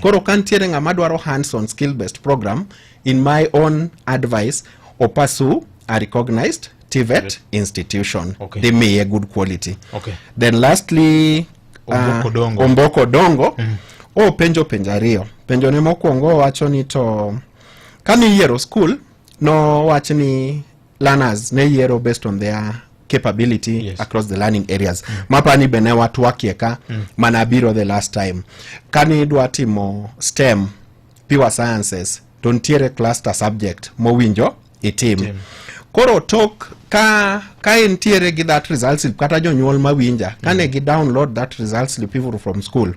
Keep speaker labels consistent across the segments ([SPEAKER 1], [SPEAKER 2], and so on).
[SPEAKER 1] Koro ka nitiere ng'ama dwaro hands on skill based program, in my own advice, o pursue a recognized TVET institution. Dhi miye good quality. Then lastly,
[SPEAKER 2] Omboko Dongo.
[SPEAKER 1] Omboko Dongo openjo penjo ariyo. Penjo ne mokwongo owacho ni to kane iyiero school, nowach ni learners ne yiero based on their capability across the learning areas. Mapani be ne watwakie ka mana biro the last time. Kane idwa timo STEM, pure sciences, to nitiere cluster subject mowinjo itim.
[SPEAKER 2] Tim.
[SPEAKER 1] Koro tok ka entiere gi that result slip, kata jonyuol mawinja, kane gi download that result slip even from school,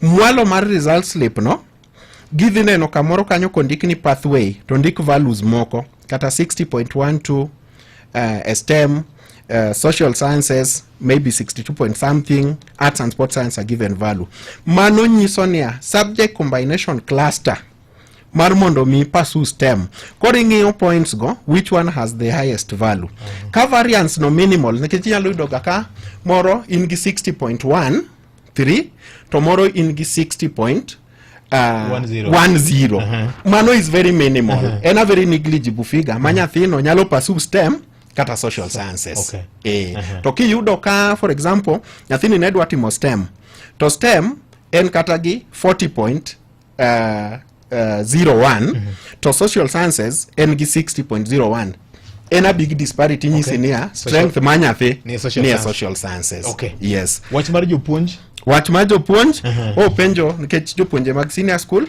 [SPEAKER 1] mwalo mar result slip no gidhi neno kamoro kanyo kondik ni pathway, to ndik values moko kata 60.12 STEM, social sciences maybe 62 point something, arts and sport science are given value. Mano nyiso niya subject combination cluster mar mondo mi pursue STEM. Koro ing'iyo points go, which one has the highest value. Ka variance no minimal, nikech inyalo yudo ga ka moro in gi 60.13 to moro in gi 60 point
[SPEAKER 2] 10.
[SPEAKER 1] 10. Mano is very minimal, en a very negligible figure ma nyathino nyalo pursue STEM kata social sciences. To kiyudo ka, for example, nyathini ne dwa timo STEM, to STEM en kata gi 40 point 01, to social sciences en gi 60.01, en a big disparity nyisi niya strength ma nyathi
[SPEAKER 2] Nie social
[SPEAKER 1] nie
[SPEAKER 2] science.
[SPEAKER 1] Social sciences. Yes.
[SPEAKER 2] Wach mar jopuonj.
[SPEAKER 1] Wach mar jopuonj, openjo nikech jopuonje mag senior school